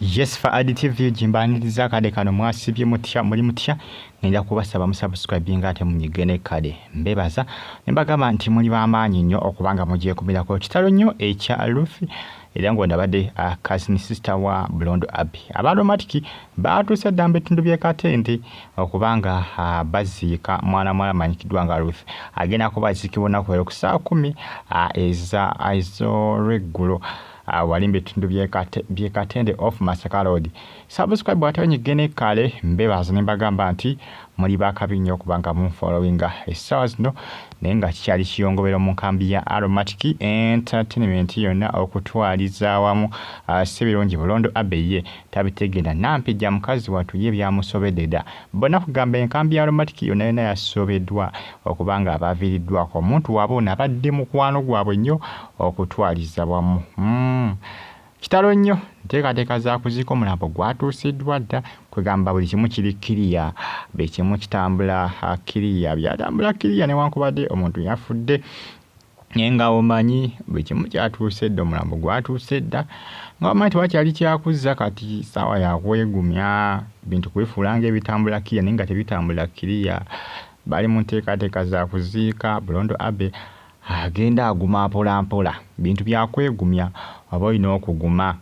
Yes, fa Adi TV gimbaniriza akade kano. Mwasibye mutya? Muli mutya? Ngenda kubasaba musubscribinga ate munyige ne kade. Mbebaza ne mbagamba nti muli b'amaanyi nnyo okubanga mugyekumirako. Kitalo nnyo ekya Ruth, era ng'ondabadde cousin sister wa Bulondo Abbey. Aba Aromatic baatuuse dda mu bitundu by'e Katende okubanga baziika mwana muwala amanyikiddwa nga Ruth. Agenda kuba aziikibwa olunaku leero ku ssaawa 10 ez'olweggulo wali mu bitundu by'e Katende off Masaka Road. Subscribe ate onyige ne kale. Mbebaza ne mbagamba nti muli bakabi nnyo okubanga munfollowinga essaawa zino, naye nga kikyali kiyongobero mu nkambi ya Aromatic Entertainment yonna okutwaliza awamu. Si birungi. Bulondo Abbey ye tabitegeera. Nampijja mukazi wattu ye byamusobedde dda. Bonna kugamba enkambi ya Aromatic yonna yonna yasobeddwa okubanga abaviiriddwako omuntu waabwe ono abadde mukwano gwabwe nnyo okutwaliza wamu. Kitalo nnyo. Nteekateeka za kuziika omulambo gwatuusiddwa dda. Kwegamba buli kimu kiri kiriya, buli kimu kitambula kiriya, byatambula kiriya newankubadde omuntu yafudde, naye nga omanyi buli kimu kyatuuse dda, omulambo gwatuuse dda, nga omanyi tewakyali kyakuzza. Kati ssaawa yakwegumya bintu kubifuula ng'ebitambula kiriya, naye nga tebitambula kiriya. Bali mu nteekateeka za kuziika. Bulondo Abbey agenda aguma mpola mpola. Bintu byakwegumya, oba olina okuguma,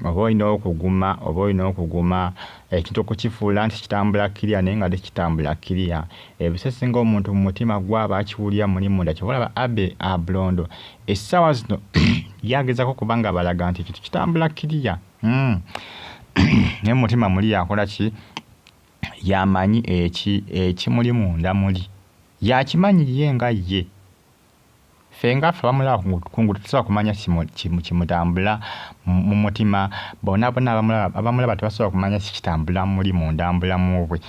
oba olina okuguma, oba olina okuguma. Ekintu okukifuula nti kitambula kiriya, naye nga tekitambula kiriya. Ebisese ng'omuntu mu mutima gwaba akiwulira muli munda. Kyova olaba Abbey Bulondo essaawa zino yagezaako kubanga balaga nti ekintu kitambula kiriya. Naye mu mutima muli yakola ki? Yamanyi ekimuli munda muli, yakimanyi ye nga ye. Ffe nga ffe abamulaba kungulu tetusobola kumanya kimutambula mu mutima. Bonna bonna abamulaba tebasobola kumanya kikitambula muli munda mu bulamu bwe,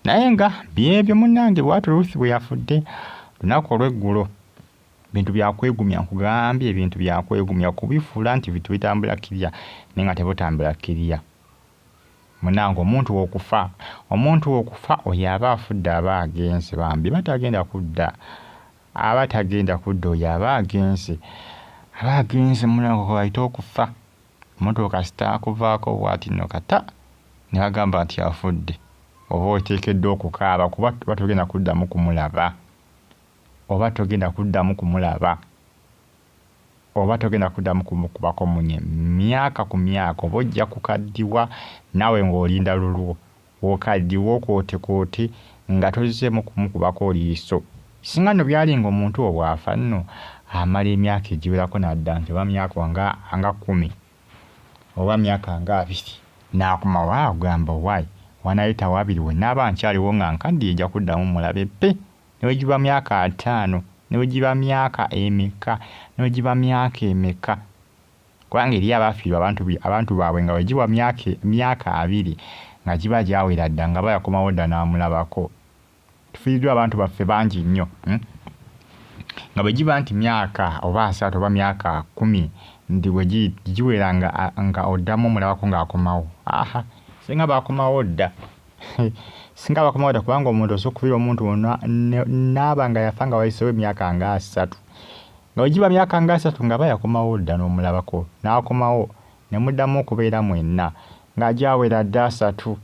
naye nga byebyo munnange. Bwatyo Ruth bwe yafudde lunaku olw'eggulo. Bintu byakwegumya, nkugambye, ebintu byakwegumya kubifuula nti bintu bitambula kirya, naye nga tebutambula kirya munange. Omuntu okufa, oyo aba afudde, aba agenze bambi, batagenda kudda, aba tagenda kudda. Oyo aba agenze, aba agenze munange. Kwebayita okufa. Omuntu kasita akuvaako bwati nno kata ne bagamba nti afudde, oba oteekeddwa okukaaba, kuba oba togenda kuddamu kumulaba, oba togenda kuddamu kumulaba, oba togenda kuddamu kumukubako munye myaka ku myaka. Oba ojja kukaddiwa naawe ng'olinda lulwo okaddiwa okootekoote nga tozzeemu kumukubako liiso. Singa nno byali nga omuntu wo bw'afa nno amala emyaka egiwerako nadda, nti oba myaka nga 10 oba myaka nga 20 n'akomawo, agamba, "Owaayi, wanayitawo 20 we naaba nkyaliwo nga nkaddiye nja kuddamu mulabe pe." Ne bwe giba myaka 50, ne bwe giba myaka emeka, ne bwe giba myaka emeka, kubanga eri abafiirwa abantu baabwe nga bwe giba myaka 20 nga giba gyawera dda, nga bayakomawo dda n'amulabako. Tufiiriddwa abantu baffe bangi nnyo. Nga bwe giba nti myaka oba 30 oba myaka 10 nti bwe giwera nga oddamu omulabako ng'akomawo, aha, singa bakomawo dda, singa bakomawo dda, kubanga omuntu osobola okufiirwa omuntu naaba nga yafa nga wayiseewo emyaka nga 30, nga bwe giba myaka nga 30 nga bayakomawo dda n'omulabako, n'akomawo ne muddamu okubeera mwenna nga gyawera dda 30.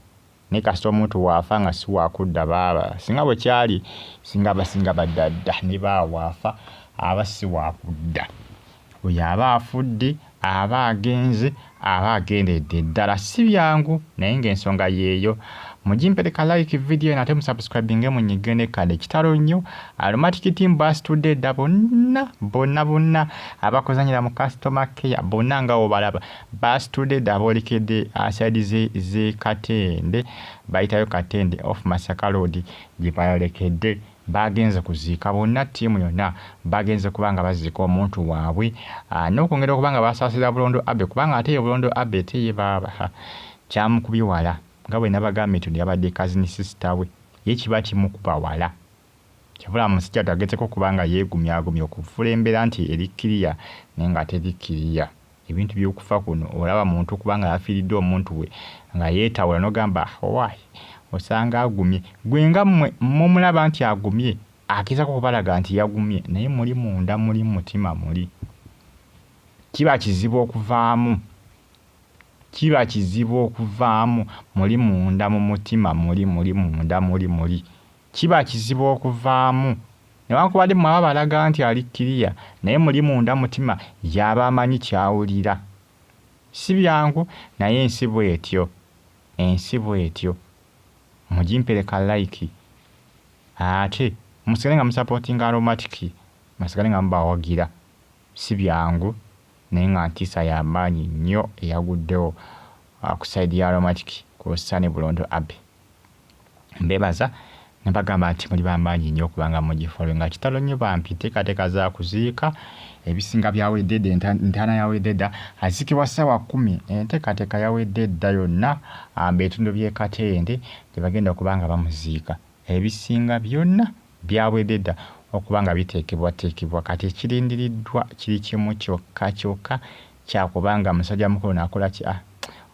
Naye kasita omuntu waafa nga si wakudda baaba. Singa bwe kyali, singa abasinga badda dda ne baawaafa aba si wakudda. Oyo aba afudde, aba agenze, aba agendedde ddala. Si byangu, naye ng'ensonga yeeyo. Mugimpereka like video eno ate musubscribinge munyige ne kale. Kitalo nnyo. Aromatic team basitudde dda bonna bonna bonna abakozanyira mu customer care bonna nga wobalaba basitudde dda, aboolekedde side ze Katende, bayitayo Katende off Masaka Road gye bayolekedde. Bagenze kuziika bonna, ttiimu yonna bagenze kuba nga baziika omuntu waabwe n'okwongera okuba nga basaasira Bulondo Abbey, kubanga ate ye Bulondo Abbey ate ye baaba kyamukubye wala. Nga bwe nabagambye nti yabadde cousin sister we, ye kiba kimukuba wala. Kyavula musajja tagezeko kuba nga yeegumyagumya okufuula embeera nti eri kiriya, naye nga teri kiriya. Ebintu by'okufa kuno, olaba muntu kubanga yafiiriddwa omuntu we nga yeetawula n'ogamba, "Owaayi, osanga agumye." Gwe nga mmwe mumulaba nti agumye, agezaako okubalaga nti yagumye, naye muli munda muli mu mutima muli kiba kizibu okuvaamu. Kiba kizibu okuvaamu muli munda mu mutima, muli muli munda muli muli. Kiba kizibu okuvaamu. Newankubadde mmwe aba balaga nti ali kiriya, naye muli munda mutima y'aba amanyi ky'awulira. Si byangu, naye ensi bw'etyo. Ensi bw'etyo. Mugimpere ka like. Ate musigale nga musupportinga Aromatic, musigale nga mubawagira. Si byangu, naye nga ntiisa ya maanyi nnyo eyaguddewo ku side ya Aromatic kw'ossa ne Bulondo Abbey. Mbeebaza ne mbagamba nti muli b'amaanyi nnyo okubanga mugifollowinga. Kitalo nnyo bambi, nteekateeka za kuziika, ebisinga byawedde dda, entaana yawedde dda, aziikibwa ssaawa 10, enteekateeka yawedde dda yonna mu bitundu by'e Katende gye bagenda okuba nga bamuziika. Ebisinga byonna byawedde dda okuba nga biteekebwateekebwa. Kati ekirindiriddwa kiri kimu kyokka kyokka kya kubanga musajja mukulu n'akola ki?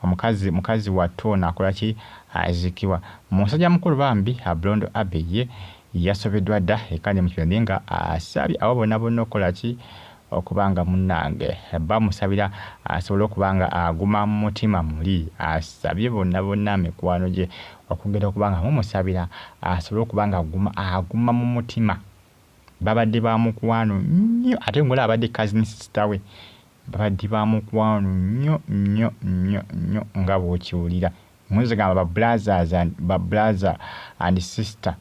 Omukazi mukazi wattu ono akola ki? Aziikibwa. Musajja mukulu bambi Bulondo Abbey ye yasobeddwa dda eka ne mu kibira, naye nga asabye abo bonna bonna okukola ki? Okuba nga munnange bamusabira asobole okuba nga aguma mu mutima muli. Asabye bonna bonna mikwano gye okugenda okuba nga mumusabira asobole okuba nga aguma mu mutima. Babadde ba mukwano nnyo, ate ng'olaba abadde cousin sister we. Babadde ba mukwano nnyo nnyo nnyo nnyo nga bw'okiwulira. Nze gamba ba brothers and ba brother and sister.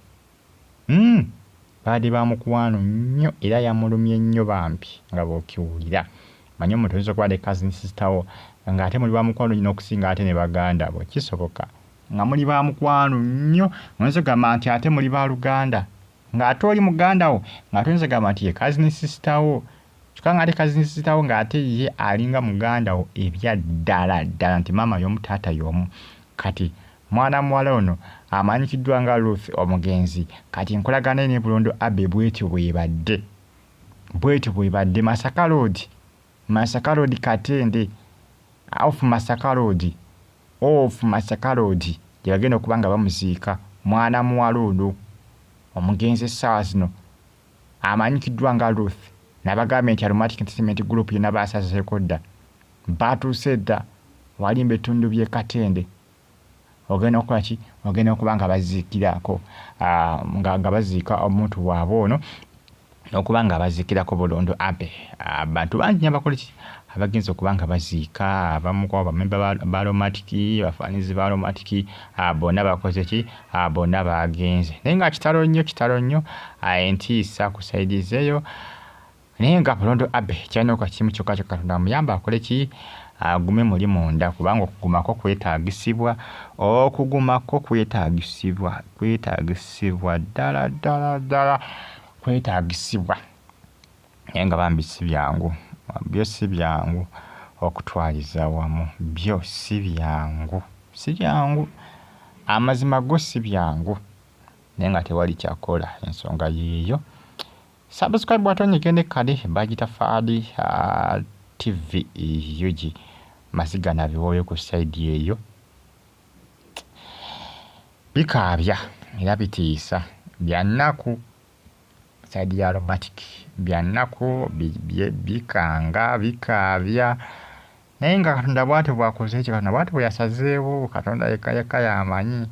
Babadde ba mukwano nnyo era yamulumye nnyo bambi nga bw'okiwulira. Manyi omuntu oyinza okuba ne cousin sister wo ng'ate muli ba mukwano nnyo n'okusinga ate ne baganda bo, kisoboka. Nga muli ba mukwano nnyo, oyinza okugamba nti ate muli baluganda. Ng'ate oli muganda wo, ng'ate oyinza okugamba nti ye cousin sister wo. Kyokka ng'ate cousin sister wo ng'ate ye alinga muganda wo ebya ddala ddala nti maama y'omu taata y'omu. Kati mwana muwala ono amanyikiddwa nga Ruth omugenzi, kati enkolagana ye ne Bulondo Abbey bw'etyo bw'ebadde. Bw'etyo bw'ebadde. Masaka Road, Masaka Road Katende, off Masaka Road, off Masaka Road gye bagenda okuba nga bamuziika mwana muwala ono omugenzi essaawa zino amanyikiddwa nga Ruth. Nabagambye nti Aromatic Entertainment Group yonna baasazeeko dda, baatuuse dda wali mu bitundu by'e Katende. Ogenda okukola ki? Ogenda okuba nga baziikirako nga baziika omuntu waabwe ono n'okuba nga baziikirako Bulondo Abbey. Abantu bangi nnyo abakola ki? Abagenze okuba nga baziika, abamu ku abo bamemba ba Aromatic, bafaanizi ba Aromatic, bonna bakoze ki? Bonna baagenze. Naye nga kitalo nnyo kitalo nnyo entiisa ku side z'eyo. Naye nga Bulondo Abbey ky'alina okukola kimu kyokka kyokka, Katonda amuyambe akole ki? Agume muli munda, kubanga okugumako kwetaagisibwa, okugumako kwetaagisibwa, kwetaagisibwa ddala ddala ddala kwetaagisibwa. Naye nga bambi si byangu, byo si byangu okutwaliza wamu, byo si byangu, si byangu. Amazima go si byangu, naye nga tewali kyakukola, ensonga y'eyo. Subscribe ate onyige ne kale bagiyita Faadi TV UG. Maziga na biwooyo ku side eyo. Bikaabya era bitiisa, bya nnaku. Side ya Aromatic bya nnaku, bikanga, bikaabya. Naye nga Katonda bw'atyo bw'akoze ekyo, Katonda bw'atyo bwe yasazeewo, Katonda yekka yekka y'amanyi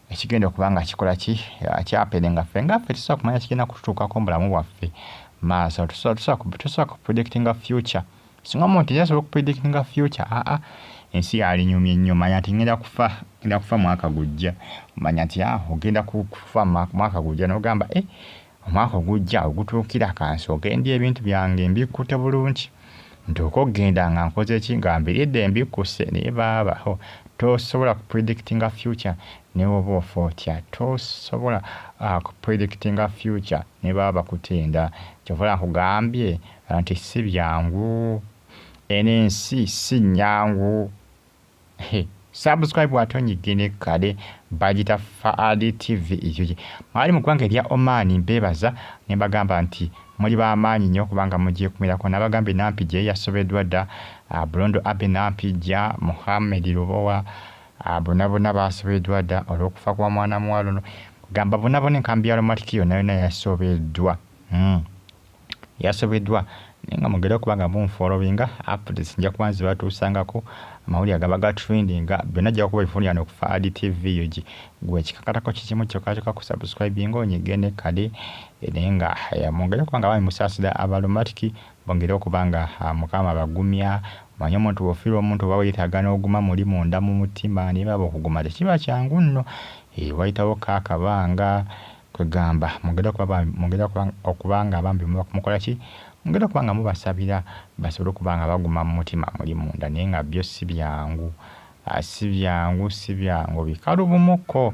ekigenda okuba nga kikola ki kyapene nga ffe nga ffe tusobola kumanya kigenda kututuukako mu bulamu bwaffe maaso. Tusobola kupredictinga future. Singa omuntu yali asobola okupredictinga future, aa ensi yalinyumye nnyo. Manya nti ngenda kufa, ngenda kufa mwaka gujja. Manya nti ogenda kufa mwaka gujja, n'ogamba omwaka ogujja ogutuukira kansooke ndye ebintu byange mbikkute bulungi. Ntuuke okugenda nga nkoze ki, nga mbiridde mbikkuse. Naye baaba tosobola kupredictinga future ne bw'oba ofa otya. Tosobola kupredictinga future ne baba bakutenda. Ky'ova olaba nkugambye nti si byangu. Eno ensi si nnyangu. Subscribe ate onyige ne kale bagiyita Faadi TV UG. Mwali mu ggwanga erya Oman, mbeebaza ne mbagamba nti muli b'amaanyi nnyo kubanga mugyekuumirako. Nabagambye Nampijja ye yasobeddwa dda, Bulondo Abbey Nampijja, Muhammed Lubowa, bonna bonna baasobeddwa dda olw'okufa kwa mwana muwala ono. Gamba bonna bonna enkambi ya Aromatic yonna yonna yasobeddwa. Yasobeddwa. Naye nga mugere okuba nga munfollowinga, updates nja kuba nzibatuusangako. Amawulire agaba ga trendinga byonna ajja kuba bifunira no ku Fuad TV UG. Gwe ekikakatako kikimu kyokka kyokka ku subscribing onyige ne kale, naye nga mwongere okuba nga bami musaasira abalomatiki, bongere okuba nga Mukama bagumya. Omanyi omuntu bw'ofiirwa omuntu oba weetaaga n'oguma muli munda mu mutima, naye baba okuguma tekiba kyangu nno, wayitawo ko akabanga. Kwegamba mwongere okuba nga bambi mukola ki, mwongere okuba nga mubasabira basobole okuba nga baguma mu mutima muli munda, naye nga byo si byangu, si byangu, si byangu, bikalubumukko,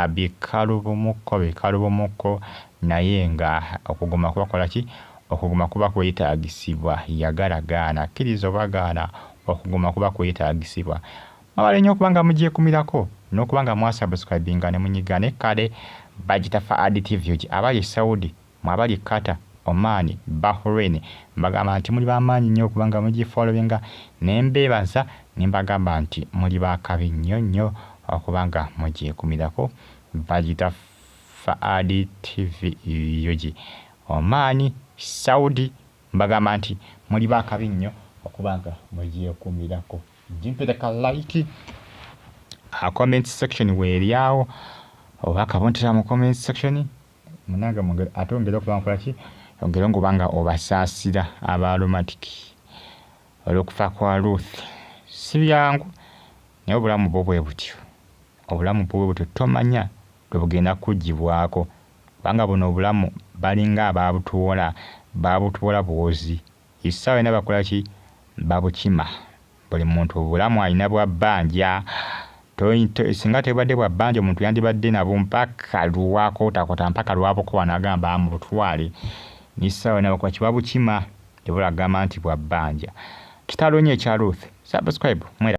bikalubumukko, bikalubumukko, naye nga okuguma kubakola ki, okuguma kuba kwetaagisibwa. Yagala gaana, kkiriza oba gaana, okuguma kuba kwetaagisibwa. Mwebale nnyo okuba nga mugyekumirako n'okuba nga mwasubscribinga ne munyiga ne kale. Bagita Fuad TV UG. Abali e Saudi, mwabali Qatar, Oman, Bahrain, mbagamba nti muli bamaanyi nnyo okuba nga mugifollowinga, ne mbeebaza ne mbagamba nti muli bakabi nnyo nnyo okuba nga mugyekumirako. Bagita Fuad TV UG. Oman, Saudi, mbagamba nti muli bakabi nnyo okuba nga mugyekumirako. Gimpereka like, comment section weeryawo oba akabontera mu comment section munange, ate ongere okuba nkola ki, ongere okuba nga obasaasira abalomatiki olw'okufa kwa Ruth. Si byangu, naye obulamu bwo bwe butyo, obulamu bwo bwe butyo, tomanya lwe bugenda kuggyibwako, kubanga buno obulamu balinga abaabutuwola, baabutuwola buwozi, essaawa yonna bakola ki, babukima. Buli muntu obulamu alina bwa bbanja. Singa tebadde bwa bbanja omuntu yandibadde nabwo mpaka lwakootakoota, mpaka lwabukowa n'agamba mubutwale, n'essaawa yonna bakola ki, babukima, tebula gamba nti bwa bbanja. Kitalo nnyo ekya Ruth. Subscribe mwera.